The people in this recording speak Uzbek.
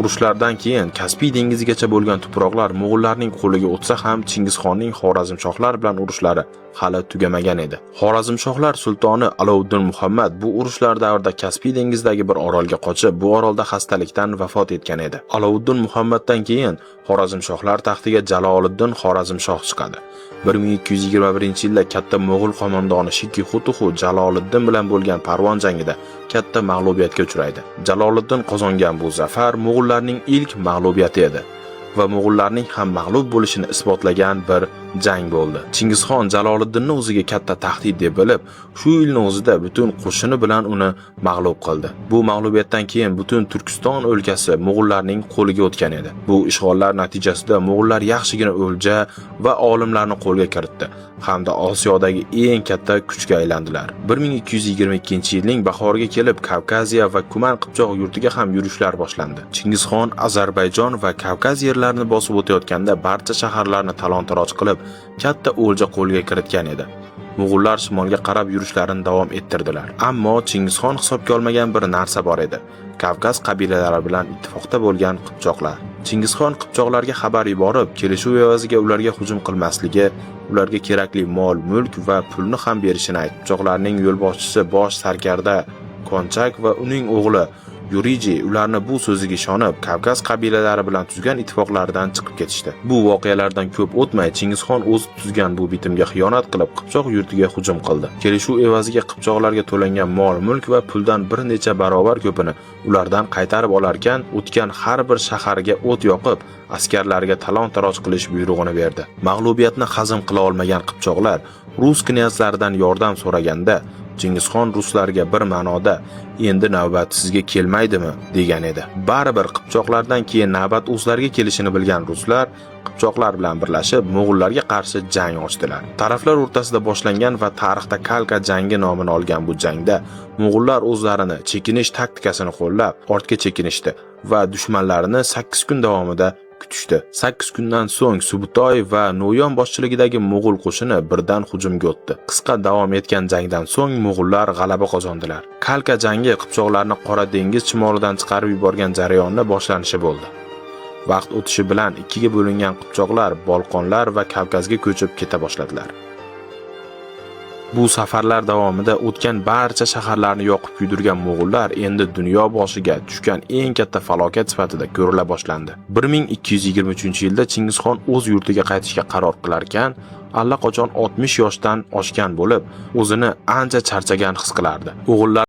Urushlardan keyin Kaspiy dengizigacha bo'lgan tuproqlar mo'g'ullarning qo'liga o'tsa ham, Chingizxonning Xorazmshohlar bilan urushlari hali tugamagan edi. Xorazmshohlar sultoni Alovuddin Muhammad bu urushlar davrida Kaspiy dengizidagi bir orolga qochib, bu orolda xastalikdan vafot etgan edi. Alovuddin Muhammaddan keyin Xorazmshohlar taxtiga Jaloliddin Xorazmshoh chiqadi. 1221-yilda katta mo'g'ul qo'mondoni Shiki Xutuxu Jaloliddin bilan bo'lgan Parvon jangida katta mag'lubiyatga uchraydi. Jaloliddin qozongan bu zafar mo'g'ullarning ilk mag'lubiyati edi va mo'g'ullarning ham mag'lub bo'lishini isbotlagan bir jang bo'ldi. Chingizxon Jaloliddinni o'ziga katta tahdid deb bilib, shu yilni o'zida butun qo'shini bilan uni mag'lub qildi. Bu mag'lubiyatdan keyin butun Turkiston o'lkasi mo'g'ullarning qo'liga o'tgan edi. Bu ishg'ollar natijasida mo'g'ullar yaxshigina o'lja va olimlarni qo'lga kiritdi hamda Osiyodagi eng katta kuchga aylandilar. 1222-yilning bahoriga kelib Kavkaziya va Kuman Qipchoq yurtiga ham yurishlar boshlandi. Chingizxon Ozarbayjon va Kavkaz yerlarini bosib o'tayotganda barcha shaharlarni talon-taroj qilib, katta o'lja qo'lga kiritgan edi. Mo'g'ullar shimolga qarab yurishlarini davom ettirdilar. Ammo Chingizxon hisobga olmagan bir narsa bor edi. Kavkaz qabilalari bilan ittifoqda bo'lgan qipchoqlar. Chingizxon qipchoqlarga xabar yuborib, kelishuv evaziga ularga hujum qilmasligi, ularga kerakli mol-mulk va pulni ham berishini aytdi. Qipchoqlarning yo'lboshchisi bosh sarkarda Konchak va uning o'g'li Yuriji ularni bu so'ziga ishonib, Kavkaz qabilalari bilan tuzgan ittifoqlaridan chiqib ketishdi. Bu voqealardan ko'p o'tmay Chingizxon o'zi tuzgan bu bitimga xiyonat qilib, Qipchoq yurtiga hujum qildi. Kelishuv evaziga qipchoqlarga to'langan mol-mulk va puldan bir necha barobar ko'pini ulardan qaytarib olarkan, o'tgan har bir shaharga o't yoqib, askarlarga talon-taroj qilish buyrug'ini berdi. Mag'lubiyatni hazm qila olmagan qipchoqlar rus knyazlaridan yordam so'raganda, Chingizxon ruslarga bir ma'noda "Endi navbat sizga kelmaydimi?" degan edi. Baribir qipchoqlardan keyin navbat o'zlariga kelishini bilgan ruslar qipchoqlar bilan birlashib mo'g'ullarga qarshi jang ochdilar. Taraflar o'rtasida boshlangan va tarixda Kalka jangi nomini olgan bu jangda mo'g'ullar o'zlarini chekinish taktikasini qo'llab, ortga chekinishdi va dushmanlarini 8 kun davomida kutishdi. 8 kundan so'ng Subutoy va No'yon boshchiligidagi mo'g'ul qo'shini birdan hujumga o'tdi. Qisqa davom etgan jangdan so'ng mo'g'ullar g'alaba qozondilar. Kalka jangi qipchoqlarni Qora dengiz shimolidan chiqarib yuborgan jarayonni boshlanishi bo'ldi. Vaqt o'tishi bilan ikkiga bo'lingan qipchoqlar Bolqonlar va Kavkazga ko'chib keta boshladilar. Bu safarlar davomida o'tgan barcha shaharlarni yoqib kuydirgan mo'g'ullar endi dunyo boshiga tushgan eng katta falokat sifatida ko'rila boshlandi. 1223-yilda Chingizxon o'z yurtiga qaytishga qaror qilarkan, allaqachon 60 yoshdan oshgan bo'lib, o'zini ancha charchagan his qilardi. O'g'illar